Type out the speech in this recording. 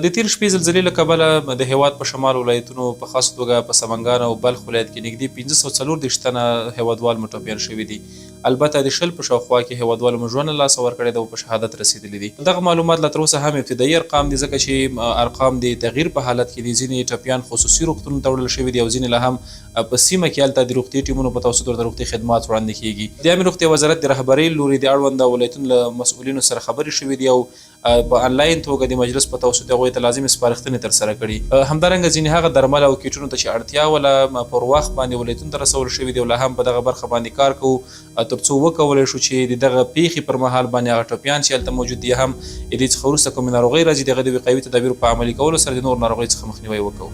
د تېرې شپې زلزلې له کبله د هېواد په شمال ولایتونو په خاصه توګه په سمنګان او بلخ ولایت کې نږدې 534 تنه هېوادوال مو ټپیان شوي دي. البته د 20 په شاوخوا کې هېوادوالو مو ژوند له لاسه ورکړی دی او په شهادت رسېدلي دي. دغه معلومات لا تر اوسه هم ابتدايي ارقام دي، ځکه چې ارقام د تغییر په حالت کې دي. ځینې ټپیان خصوصي روغتونونو ته وړل شوي دي او ځینې لا هم په سیمه کې هلته د روغتیايي ټیمونو په توسط ورته روغتیايي خدمات وړاندې کېږي. د عامې روغتیا وزارت د رهبرۍ له لوري د اړونده ولایتونو له مسؤلینو سره خبرې شوې دي او په انلاین توګه د مجلس په توسط هغوی ته لازمې سپارښتنې ترسره کړي. همدارنګه ځینې هغه درمل او کیټونو ته چې اړتیا وله پر وخت باندې ولایتونو ته رسول شوي دي او لا هم په دغه برخه باندې کار کوو ترڅو وکولای شو چې د دغه پیښې پر مهال باندې هغه ټپیان چې هلته موجود دي هم د دې څخه وروسته کومې ناروغۍ راځي د هغه د وقایوي تدابیرو په عملي کولو سره د نورو ناروغیو څخه مخنیوی وکړو.